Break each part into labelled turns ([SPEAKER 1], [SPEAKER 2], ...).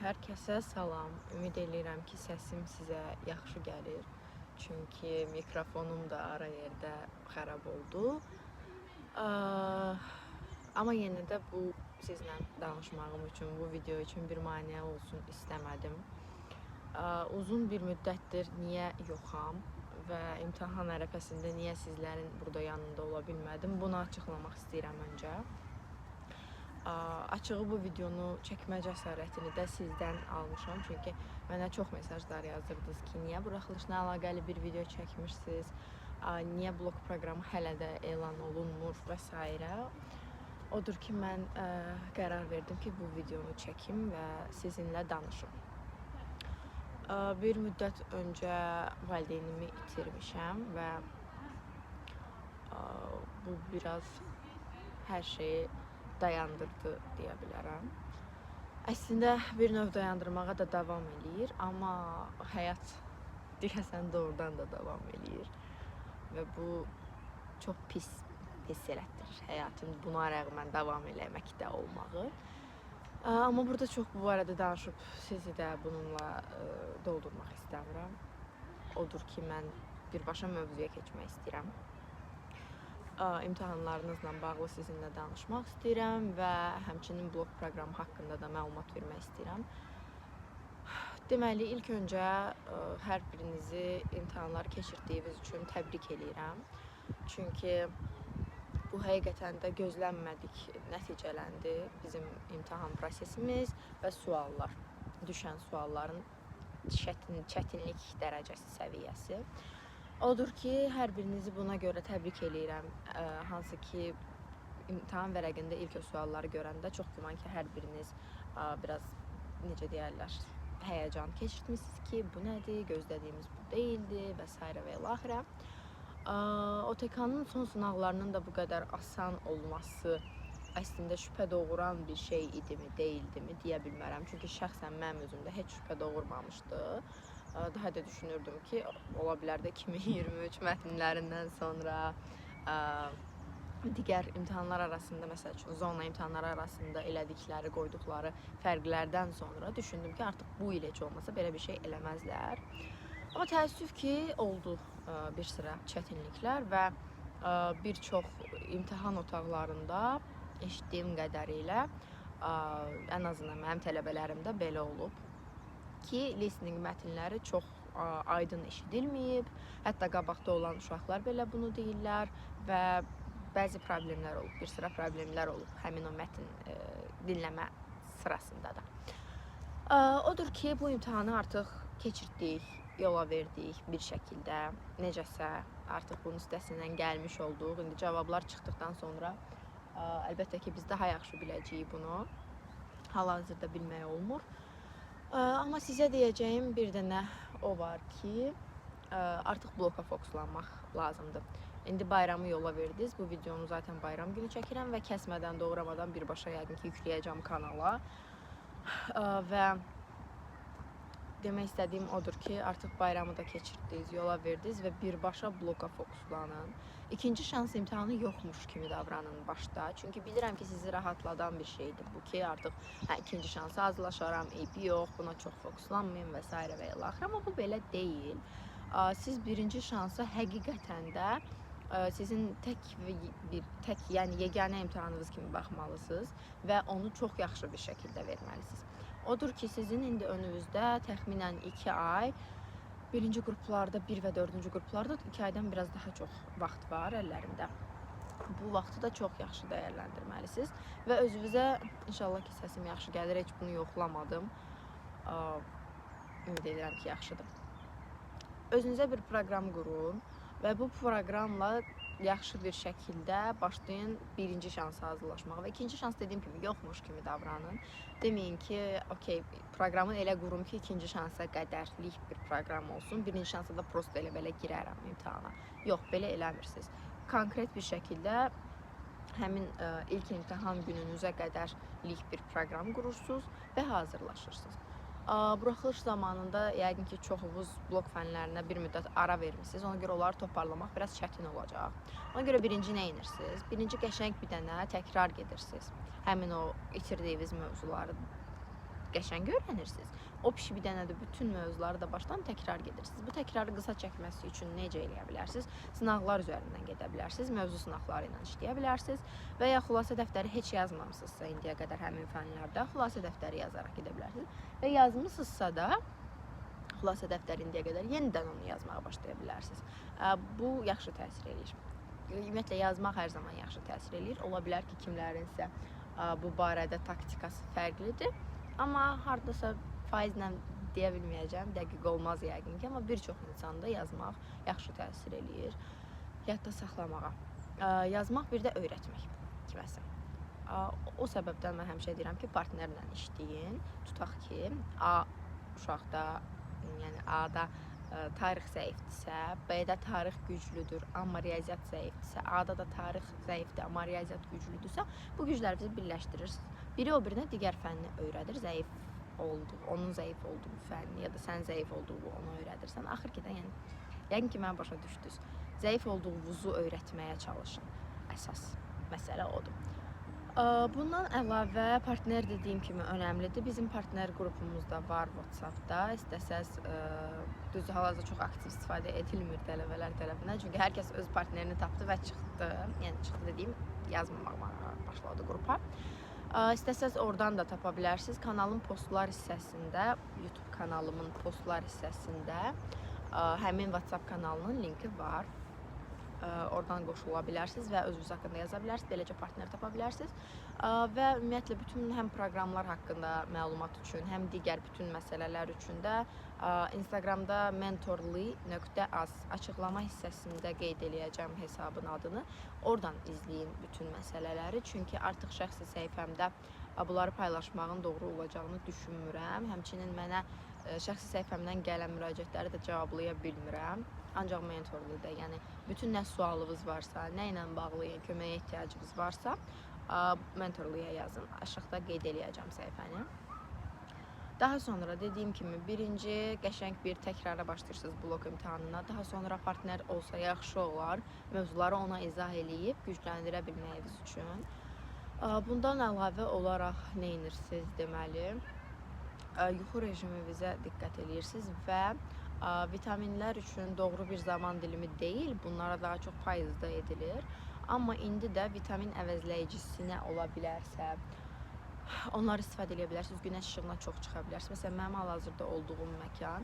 [SPEAKER 1] Hər kəsə salam. Ümid eləyirəm ki, səsim sizə yaxşı gəlir. Çünki mikrofonum da ara yerdə xarab oldu. Amma yenə də bu sizlə danışmağım üçün, bu video üçün bir maneə olsun istəmədim. Uzun bir müddətdir niyə yoxam və imtahan ərəfəsində niyə sizlərin burada yanında ola bilmədim, bunu açıqlamaq istəyirəm öncə. Açığı bu videonu çəkmə cəsarətini də sizdən almışam. Çünki mənə çox mesajlar yazırdınız ki, niyə buraxılışla əlaqəli bir video çəkmirsiniz, niyə blok proqramı hələ də elan olunmur və s. Odur ki, mən qərar verdim ki, bu videonu çəkim və sizinlə danışım. Bir müddət öncə valideynimi itirmişəm və bu biraz hər şeyi dayandırdı deyə bilərəm. Əslində bir növ dayandırmağa da davam eləyir, amma həyat deyəsən doğrudan da davam eləyir və bu çox pis hiss elətdirir həyatın buna rəğmən davam eləməkdə olmağı. Amma burada çox bu barədə danışıb sizi də bununla doldurmaq istəmirəm. Odur ki, mən birbaşa mövzuya keçmək istəyirəm. İmtahanlarınızla bağlı sizinlə danışmaq istəyirəm və həmçinin blok proqramı haqqında da məlumat vermək istəyirəm. Deməli, ilk öncə hər birinizi imtahanları keçirdiyiniz üçün təbrik eləyirəm. Çünki bu həqiqətən də gözlənmədik nəticələndi bizim imtahan prosesimiz və suallar, düşən sualların çətinlik dərəcəsi, səviyyəsi. Odur ki, hər birinizi buna görə təbrik eləyirəm. Hansı ki, imtahan vərəqində ilk o sualları görəndə çox güman ki, hər biriniz biraz necə deyərlər, həyəcan keçirtmisiniz ki, bu nədir, gözlədiyimiz bu deyildi və s. və ilaxırə. OTK-nın son sınaqlarının da bu qədər asan olması əslində şübhə doğuran bir şey idimi, deyildimi deyə bilmərəm. Çünki şəxsən mənim özümdə heç şübhə doğurmamışdı. Daha da düşünürdüm ki, ola bilər də 2023 mətnlərindən sonra digər imtahanlar arasında, məsəl üçün zona imtahanları arasında elədikləri, qoyduqları fərqlərdən sonra düşündüm ki, artıq bu il heç olmasa belə bir şey eləməzlər. Amma təəssüf ki, oldu bir sıra çətinliklər və bir çox imtahan otaqlarında eşitdiyim qədərilə, ən azından mənim tələbələrimdə belə olub ki, listening mətnləri çox aydın eşidilməyib, hətta qabaqda olan uşaqlar belə bunu deyirlər və bəzi problemlər olub, bir sıra problemlər olub həmin o mətn dinləmə sırasında da. Odur ki, bu imtahanı artıq keçirtdik, yola verdik bir şəkildə, necəsə artıq bunun üstəsindən gəlmiş olduq. İndi cavablar çıxdıqdan sonra əlbəttə ki, biz daha yaxşı biləcəyik bunu. Hal-hazırda bilmək olmur. Amma sizə deyəcəyim bir dənə o var ki, artıq bloka fokuslanmaq lazımdır. İndi bayramı yola verdiniz. Bu videonu zaten bayram günü çəkirəm və kəsmədən, doğramadan birbaşa yəqin ki, yükləyəcəm kanala. Və demək istədiyim odur ki, artıq bayramı da keçirdiniz, yola verdiniz və birbaşa bloka fokuslanın. İkinci şans imtahanı yoxmuş kimi davranın başda. Çünki bilirəm ki, sizi rahatladan bir şeydir bu ki, artıq ikinci şansa hazırlaşaram, eybi yox, buna çox fokuslanmayım və s. və ilaxır. Amma bu belə deyil. Siz birinci şansa həqiqətən də sizin tək, yəni yeganə imtahanınız kimi baxmalısınız və onu çox yaxşı bir şəkildə verməlisiniz. Odur ki, sizin indi önünüzdə təxminən 2 ay, birinci qruplarda, 1 və 4-cü qruplarda 2 aydan biraz daha çox vaxt var əllərində. Bu vaxtı da çox yaxşı dəyərləndirməlisiniz və özünüzə, inşallah ki, səsim yaxşı gəlir, heç bunu yoxlamadım. Ümid edirəm ki, yaxşıdır. Özünüzə bir proqram qurun və bu proqramla yaxşı bir şəkildə başlayın birinci şansa hazırlaşmağa və ikinci şans dediyim kimi yoxmuş kimi davranın. Deməyin ki, okey, proqramı elə qurum ki, ikinci şansa qədərlik bir proqram olsun. Birinci şansa da prosto elə belə girərəm imtahana. Yox, belə eləmirsiniz. Konkret bir şəkildə həmin ilk imtahan gününüzə qədərlik bir proqram qurursunuz və hazırlaşırsınız. Buraxılış zamanında yəqin ki, çoxunuz blok fənlərinə bir müddət ara vermisiniz. Ona görə onları toparlamaq biraz çətin olacaq. Ona görə birinci nə edirsiniz? Birinci qəşəng bir dənə təkrar gedirsiniz. Həmin o itirdiyiniz mövzuları Qəşəng öyrənirsiniz. O pişi bir dənə də bütün mövzuları da başdan təkrar gedirsiniz. Bu təkrarı qısa çəkməsi üçün necə eləyə bilərsiniz? Sınaqlar üzərindən gedə bilərsiniz, mövzu sınaqları ilə işləyə bilərsiniz və ya xülasə dəftəri heç yazmamısınızsa indiyə qədər həmin fənlərdə xülasə dəftəri yazaraq gedə bilərsiniz. Və yazmısınızsa da xülasə dəftəri indiyə qədər yenidən onu yazmağa başlaya bilərsiniz. Bu yaxşı təsir eləyir. Ümumiyyətlə yazmaq hər zaman yaxşı təsir eləyir. Ola bilər ki, kimlərinsə bu barədə taktikası fərqlidir. Amma hardasa faizlə deyə bilməyəcəm, dəqiq olmaz yəqin ki, amma bir çox insanda yazmaq yaxşı təsir eləyir yadda saxlamağa. Yazmaq bir də öyrətmək kiməsə. O səbəbdən mən həmişə deyirəm ki, partnerlə işləyin. Tutaq ki, A uşaqda, yəni A-da tarix zəifdirsə, B-də tarix güclüdür, amma riyaziyyat zəifdirsə, A-da da tarix zəifdir, amma riyaziyyat güclüdürsə, bu güclərinizi birləşdirirsiniz. Biri o birinə digər fənni öyrədir, zəif olduğu, onun zəif olduğu fənni ya da sən zəif olduğu onu öyrədirsən. Axır ki də, yəni yəqin ki, məni başa düşdünüz. Zəif olduğunuzu öyrətməyə çalışın. Əsas məsələ odur. Bundan əlavə partner dediyim kimi önəmlidir. Bizim partner qrupumuz da var WhatsApp-da. İstəsəz, düzdür, hal-hazırda çox aktiv istifadə edilmir tələbələr tərəfindən. Çünki hər kəs öz partnerini tapdı və çıxdı. Yəni çıxdı dediyim, yazmamağa başladı qrupa. İstəsəz oradan da tapa bilərsiniz. Kanalın postlar hissəsində, YouTube kanalımın postlar hissəsində həmin WhatsApp kanalının linki var. Oradan qoşula bilərsiniz və özünüz haqqında yaza bilərsiniz, beləcə partner tapa bilərsiniz. Və ümumiyyətlə bütün həm proqramlar haqqında məlumat üçün, həm digər bütün məsələlər üçün də Instagramda mentorly.az açıqlama hissəsində qeyd eləyəcəm hesabın adını. Oradan izləyin bütün məsələləri, çünki artıq şəxsi səhifəmdə bunları paylaşmağın doğru olacağını düşünmürəm. Həmçinin mənə şəxsi səhifəmdən gələn müraciətləri də cevablaya bilmirəm. Ancaq mentorluda, yəni bütün nə sualınız varsa, nə ilə bağlı, yəni köməyə ehtiyacınız varsa, mentorluya yazın. Aşağıda qeyd eləyəcəm səhifəni. Daha sonra dediyim kimi birinci qəşəng bir təkrara başlayırsınız blok imtahanına. Daha sonra partner olsa yaxşı olar. Mövzuları ona izah eləyib gücləndirə bilməyiniz üçün. Bundan əlavə olaraq nə edirsiniz deməli? Yuxu rejiminizə diqqət eləyirsiniz və vitaminlər üçün doğru bir zaman dilimi deyil, bunlara daha çox payızda edilir. Amma indi də vitamin əvəzləyicisinə ola bilərsə, onları istifadə edə bilərsiniz. Günəş işığına çox çıxa bilərsiniz. Məsələn, mənim hal-hazırda olduğum məkan,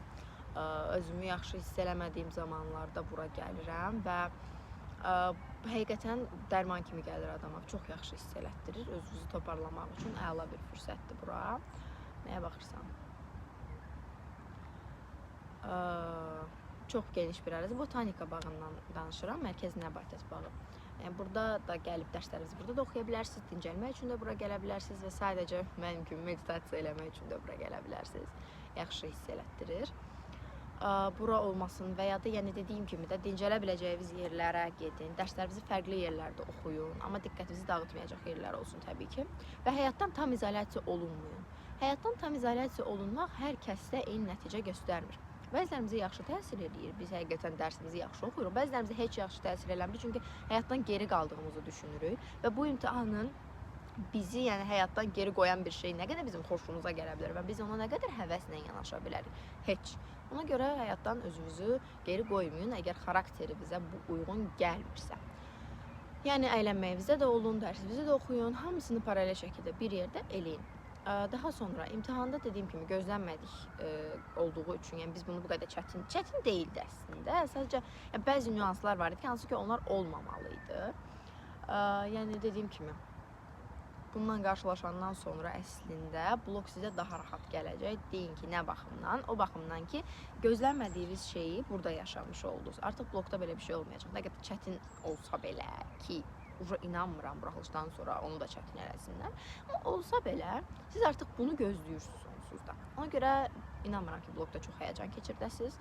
[SPEAKER 1] özümü yaxşı hiss eləmədiyim zamanlarda bura gəlirəm və həqiqətən dərman kimi gəlir adama. Çox yaxşı hiss elətdirir. Özünüzü toparlamaq üçün əla bir fürsətdir bura. Nəyə baxırsan? Çox geniş bir ərazi. Botanika bağından danışıram. Mərkəzi Nəbatat bağı. Yəni burada da gəlib dərslərinizi burada da oxuya bilərsiniz, dincəlmək üçün də bura gələ bilərsiniz və sadəcə mənim kimi meditasiya eləmək üçün də bura gələ bilərsiniz. Yaxşı hiss elətdirir. Bura olmasın və ya da yəni dediyim kimi də dincələ biləcəyiniz yerlərə gedin. Dərslərinizi fərqli yerlərdə oxuyun, amma diqqətinizi dağıtmayacaq yerlər olsun təbii ki. Və həyatdan tam izolyasiya olunmayın. Həyatdan tam izolyasiya olunmaq hər kəsdə eyni nəticə göstərmir. Bəzilərimizə yaxşı təsir eləyir. Biz həqiqətən dərsimizi yaxşı oxuyuruq. Bəzilərimizə heç yaxşı təsir eləmir, çünki həyatdan geri qaldığımızı düşünürük və bu imtahanın bizi, yəni həyatdan geri qoyan bir şey nə qədər bizim xoşumuza gələ bilər və biz ona nə qədər həvəslə yanaşa bilərik? Heç. Ona görə həyatdan özünüzü geri qoymayın, əgər xarakterimizə bu uyğun gəlmirsə. Yəni əylənməyinizdə də olun, dərsinizi də oxuyun, hamısını paralel şəkildə bir yerdə eləyin. Daha sonra imtahanda dediyim kimi gözlənmədik olduğu üçün, yəni biz bunu bu qədər çətin deyildi əslində. Sadəcə yəni, bəzi nüanslar var idi ki, hansı ki onlar olmamalı idi. Yəni dediyim kimi bundan qarşılaşandan sonra əslində blok sizə daha rahat gələcək. Deyin ki, nə baxımdan? O baxımdan ki, gözlənmədiyiniz şeyi burada yaşamış oldunuz. Artıq blokda belə bir şey olmayacaq. Nə qədər çətin olsa belə ki, inanmıram buraxılışdan sonra onu da çətin eləsinlər. Amma olsa belə, siz artıq bunu gözləyirsiniz onsuz da. Ona görə inanmıram ki, blokda çox həyəcan keçirdəsiniz.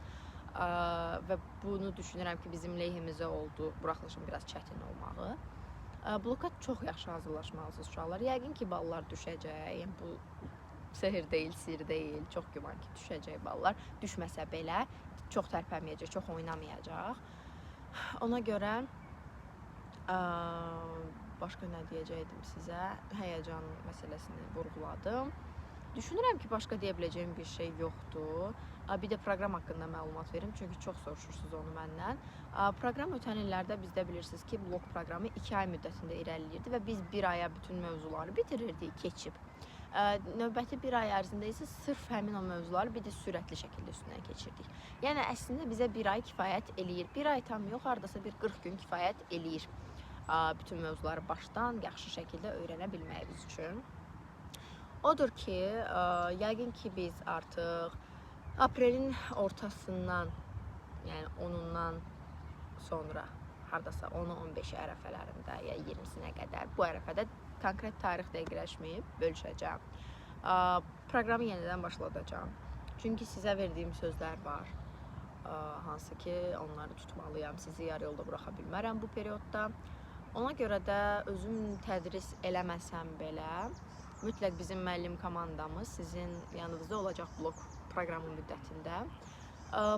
[SPEAKER 1] Və bunu düşünürəm ki, bizim lehimizə oldu buraxılışın biraz çətin olmağı. Bloka çox yaxşı hazırlaşmalısınız uşaqlar. Yəqin ki, ballar düşəcək. Yəni, bu sehr deyil, sir deyil. Çox güman ki, düşəcək ballar. Düşməsə belə çox tərpənməyəcək, çox oynamayacaq. Ona görə başqa nə deyəcəkdim sizə? Həyəcan məsələsini vurğuladım. Düşünürəm ki, başqa deyə biləcəyim bir şey yoxdur. Bir də proqram haqqında məlumat verim, çünki çox soruşursunuz onu məndən. Proqram ötən illərdə bizdə bilirsiniz ki, blok proqramı 2 ay müddətində irəliləyirdi və biz 1 aya bütün mövzuları bitirirdik, keçib. Növbəti 1 ay ərzində isə sırf həmin o mövzuları bir də sürətli şəkildə üstündən keçirdik. Yəni əslində bizə 1 ay kifayət eləyir. 1 ay tam yox, hardasa bir 40 gün kifayət eləyir. Bütün mövzuları başdan yaxşı şəkildə öyrənə bilməyimiz üçün. Odur ki, yəqin ki biz artıq aprelin ortasından, yəni 10-undan sonra hardasa 10-u 15-i ərəfələrində ya 20-sinə qədər bu ərəfədə konkret tarix dəqiqləşməyib bölüşəcəm. Proqramı yenidən başladacağam. Çünki sizə verdiyim sözlər var. Hansı ki, onları tutmalıyam. Sizi yarı yolda buraxa bilmərəm bu periodda. Ona görə də özüm tədris eləməsəm belə, mütləq bizim müəllim komandamız sizin yanınızda olacaq blok proqramı müddətində.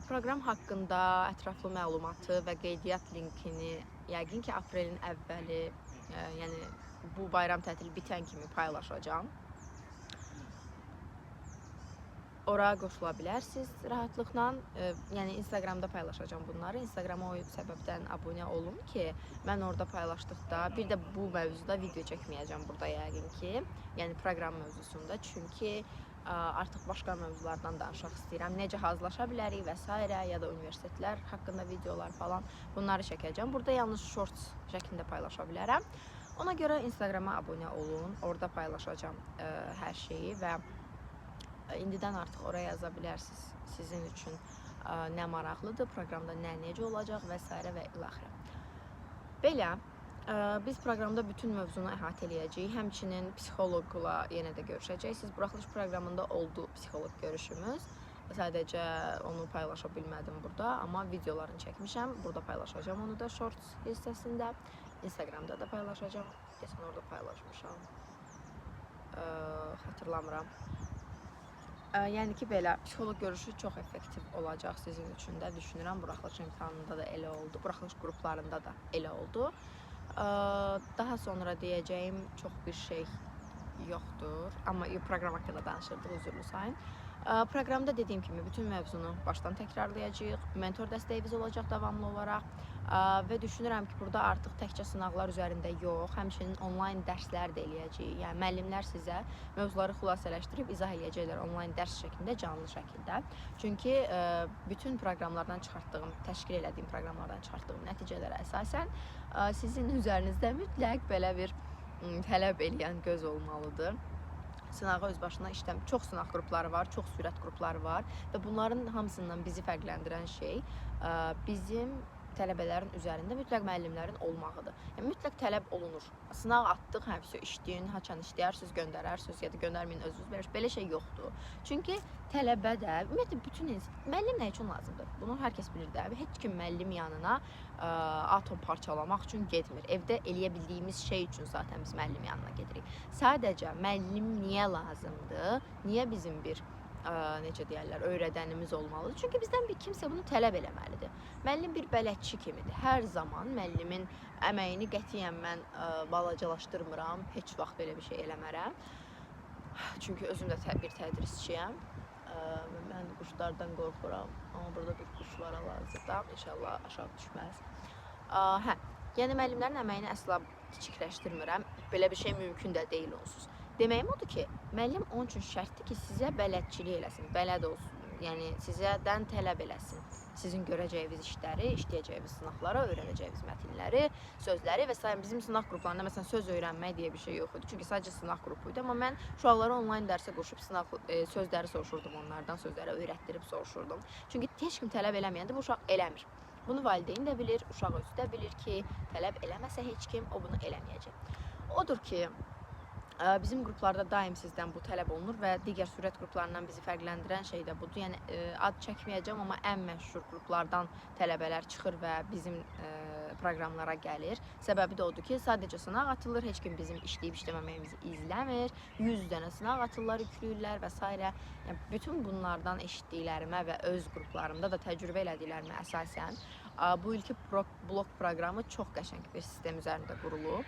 [SPEAKER 1] Proqram haqqında ətraflı məlumatı və qeydiyyat linkini yəqin ki, aprelin əvvəli, yəni bu bayram tətili bitən kimi paylaşacağam. Ora qoşula bilərsiniz rahatlıqla. Yəni Instagramda paylaşacağam bunları. Instagrama o səbəbdən abunə olun ki, mən orada paylaşdıqda bir də bu mövzuda video çəkməyəcəm burada yəqin ki. Yəni proqram mövzusunda. Çünki artıq başqa mövzulardan danışmaq istəyirəm. Necə hazırlaşa bilərik və s. ya da universitetlər haqqında videolar falan bunları çəkəcəm. Burada yalnız shorts şəklində paylaşa bilərəm. Ona görə Instagrama abunə olun. Orada paylaşacağam hər şeyi və indidən artıq oraya yaza bilərsiniz sizin üçün nə maraqlıdır, proqramda nə necə olacaq və s. və ilaxırı. Belə, biz proqramda bütün mövzunu əhatə eləyəcəyik. Həmçinin psixoloqla yenə də görüşəcəksiniz. Buraxılış proqramında oldu psixoloq görüşümüz. Sadəcə onu paylaşa bilmədim burada, amma videolarını çəkmişəm. Burada paylaşacağam onu da shorts hissəsində. Instagramda da paylaşacağam. Deyəsən orada paylaşmışam. Xatırlamıram. Yəni ki, belə psixoloq görüşü çox effektiv olacaq sizin üçün də düşünürəm. Buraxılış imtahanında da elə oldu, buraxılış qruplarında da elə oldu. Daha sonra deyəcəyim çox bir şey yoxdur. Amma proqram haqqında danışırdıq, üzrlü sayın. Proqramda dediyim kimi bütün mövzunu başdan təkrarlayacağıq. Mentor dəstəyimiz olacaq davamlı olaraq. Və düşünürəm ki, burada artıq təkcə sınaqlar üzərində yox, həmçinin onlayn dərslər də eləyəcəyik. Yəni müəllimlər sizə mövzuları xülasələşdirib izah eləyəcəklər onlayn dərs şəklində, canlı şəkildə. Çünki bütün proqramlardan çıxartdığım, təşkil elədiyim proqramlardan çıxartdığım nəticələrə əsasən sizin üzərinizdə mütləq belə bir tələb eləyən göz olmalıdır. Sınağa öz başına işləm, çox sınaq qrupları var, çox sürət qrupları var və bunların hamısından bizi fərqləndirən şey bizim tələbələrin üzərində mütləq müəllimlərin olmağıdır. Yəni mütləq tələb olunur. Sınaq atdıq, hə, vəsə işləyin, haçan işləyərsiniz, göndərərsiniz ya da göndərməyin özünüz verirsiniz. Belə şey yoxdur. Çünki tələbə də, ümumiyyətlə bütün insan, müəllim nə üçün lazımdır? Bunu hər kəs bilir də. Heç kim müəllim yanına atom parçalamaq üçün getmir. Evdə eləyə bildiyimiz şey üçün zaten biz müəllim yanına gedirik. Sadəcə müəllim niyə lazımdır? Niyə bizim bir necə deyərlər, öyrədənimiz olmalıdır? Çünki bizdən bir kimsə bunu tələb eləməlidir. Müəllim bir bələdçi kimidir. Hər zaman müəllimin əməyini qətiyyən mən balacalaşdırmıram. Heç vaxt belə bir şey eləmərəm. Çünki özüm də bir tədrisçiyəm. Mən quşlardan qorxuram. Amma burada bir quş var hal-hazırda. İnşallah aşağı düşməz. Hə, yəni müəllimlərin əməyini əsla kiçikləşdirmirəm. Belə bir şey mümkün də deyil onsuz. Deməyim odur ki, müəllim onun üçün şərtdir ki, sizə bələdçilik eləsin, bələd olsun. Yəni sizədən tələb eləsin. Sizin görəcəyiniz işləri, işləyəcəyiniz sınaqlara, öyrənəcəyiniz mətnləri, sözləri və sair. Bizim sınaq qruplarında məsələn söz öyrənmək deyə bir şey yox idi. Çünki sadəcə sınaq qrupu idi. Amma mən uşaqları onlayn dərsə qoşub sınaq sözləri soruşurdum onlardan, sözləri öyrətdirib soruşurdum. Çünki heç kim tələb eləməyəndə bu uşaq eləmir. Bunu valideyn də bilir, uşaq özü də bilir ki, tələb eləməsə heç kim o bunu eləməyəcək. Odur ki, bizim qruplarda daim sizdən bu tələb olunur və digər sürət qruplarından bizi fərqləndirən şey də budur. Yəni ad çəkməyəcəm, amma ən məşhur qruplardan tələbələr çıxır və bizim proqramlara gəlir. Səbəbi də odur ki, sadəcə sınaq atılır, heç kim bizim işləyib işləməməyimizi izləmir. 100 dənə sınaq atırlar, yükləyirlər və s. Yəni bütün bunlardan eşitdiklərimə və öz qruplarımda da təcrübə elədiklərimə əsasən Bu ilki blok proqramı çox qəşəng bir sistem üzərində qurulub.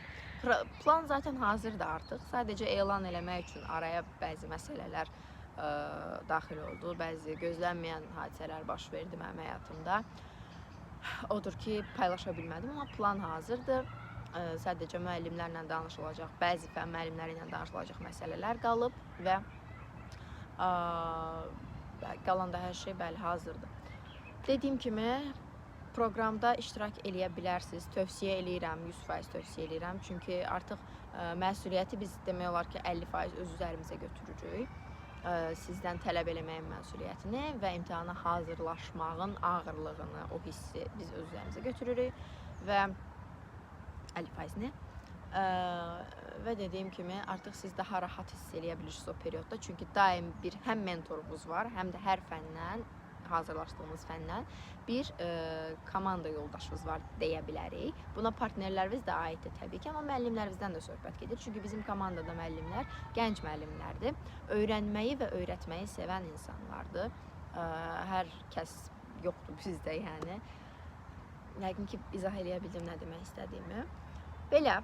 [SPEAKER 1] Plan zaten hazırdır artıq. Sadəcə elan eləmək üçün araya bəzi məsələlər daxil oldu. Bəzi gözlənməyən hadisələr baş verdi mənim həyatımda. Odur ki, paylaşa bilmədim, amma plan hazırdır. Sadəcə müəllimlərlə danışılacaq, bəzi fənn müəllimləri ilə danışılacaq məsələlər qalıb və qalan da hər şey bəli hazırdır. Dediyim kimi proqramda iştirak eləyə bilərsiniz. Tövsiyə eləyirəm, 100% tövsiyə eləyirəm. Çünki artıq məsuliyyəti biz demək olar ki, 50% öz üzərimizə götürürük. Sizdən tələb eləməyin məsuliyyətini və imtahana hazırlaşmağın ağırlığını, o hissi biz öz üzərimizə götürürük və 50%-ni. Və dediyim kimi artıq siz daha rahat hiss eləyə bilirsiniz o periodda. Çünki daim bir həm mentorunuz var, həm də hər fəndən, hazırlaşdığınız fəndən bir komanda yoldaşınız var deyə bilərik. Buna partnerləriniz də aiddir təbii ki, amma müəllimlərimizdən də söhbət gedir. Çünki bizim komandada müəllimlər gənc müəllimlərdir. Öyrənməyi və öyrətməyi sevən insanlardır. Hər kəs yoxdur bizdə, yəni. Yəqin ki, izah eləyə bildim nə demək istədiyimi. Belə,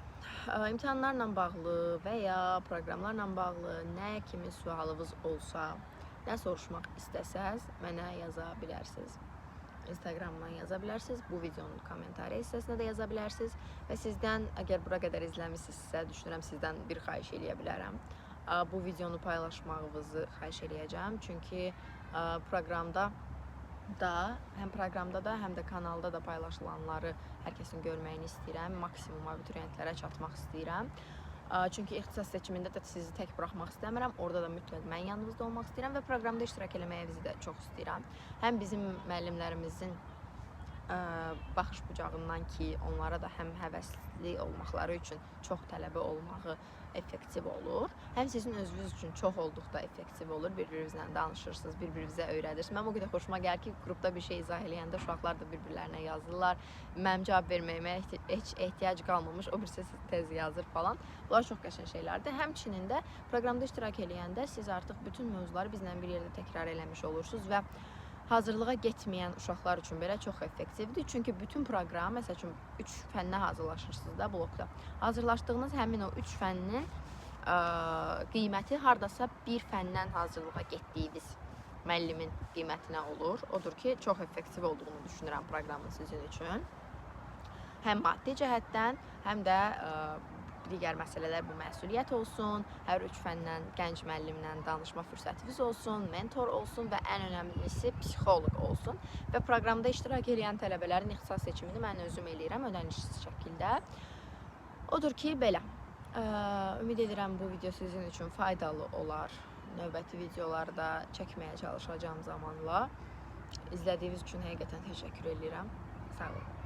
[SPEAKER 1] imtahanlarla bağlı və ya proqramlarla bağlı nə kimi sualınız olsa, nə soruşmaq istəsəz, mənə yaza bilərsiniz. Instagramdan yaza bilərsiniz, bu videonun kommentariya hissəsinə də yaza bilərsiniz və sizdən, əgər bura qədər izləmisinizsə, düşünürəm sizdən bir xahiş eləyə bilərəm. Bu videonu paylaşmağınızı xahiş eləyəcəm, çünki proqramda da, həm proqramda da, həm də kanalda da paylaşılanları hər kəsin görməyini istəyirəm. Maksimum abituriyentlərə çatmaq istəyirəm. Çünki ixtisas seçimində də sizi tək buraxmaq istəmirəm. Orada da mütləq mən yanınızda olmaq istəyirəm və proqramda iştirak eləməyinizi də çox istəyirəm. Həm bizim müəllimlərimizin baxış bucağından ki, onlara da həm həvəsli olmaqları üçün çox tələbə olmağı effektiv olur. Həm sizin özünüz üçün çox olduqda effektiv olur. Bir-birinizlə danışırsınız, bir-birinizə öyrədirsiniz. Mənim o qədər xoşuma gəlir ki, qrupda bir şey izah eləyəndə uşaqlar da bir-birlərinə yazırlar. Mənim cavab verməyimə heç ehtiyac qalmamış, o birisi tez yazır falan. Bunlar çox qəşəng şeylərdir. Həmçinin də proqramda iştirak eləyəndə siz artıq bütün mövzuları bizlə bir yerdə təkrar eləmiş olursunuz və hazırlığa getməyən uşaqlar üçün belə çox effektivdir. Çünki bütün proqram, məsəl üçün 3 fənnə hazırlaşırsınız da blokda. Hazırlaşdığınız həmin o 3 fənnin qiyməti hardasa bir fəndən hazırlığa getdiyiniz müəllimin qiymətinə olur. Odur ki, çox effektiv olduğunu düşünürəm proqramın sizin üçün. Həm maddi cəhətdən, həm də digər məsələlər, bu məsuliyyət olsun, hər üç fəndən gənc müəllimlə danışma fürsətiniz olsun, mentor olsun və ən önəmlisi psixoloq olsun. Və proqramda iştirak edən tələbələrin ixtisas seçimini mən özüm eləyirəm ödənişsiz şəkildə. Odur ki, belə. Ümid edirəm bu video sizin üçün faydalı olar. Növbəti videolarda çəkməyə çalışacağım zamanla. İzlədiyiniz üçün həqiqətən təşəkkür eləyirəm. Sağ olun.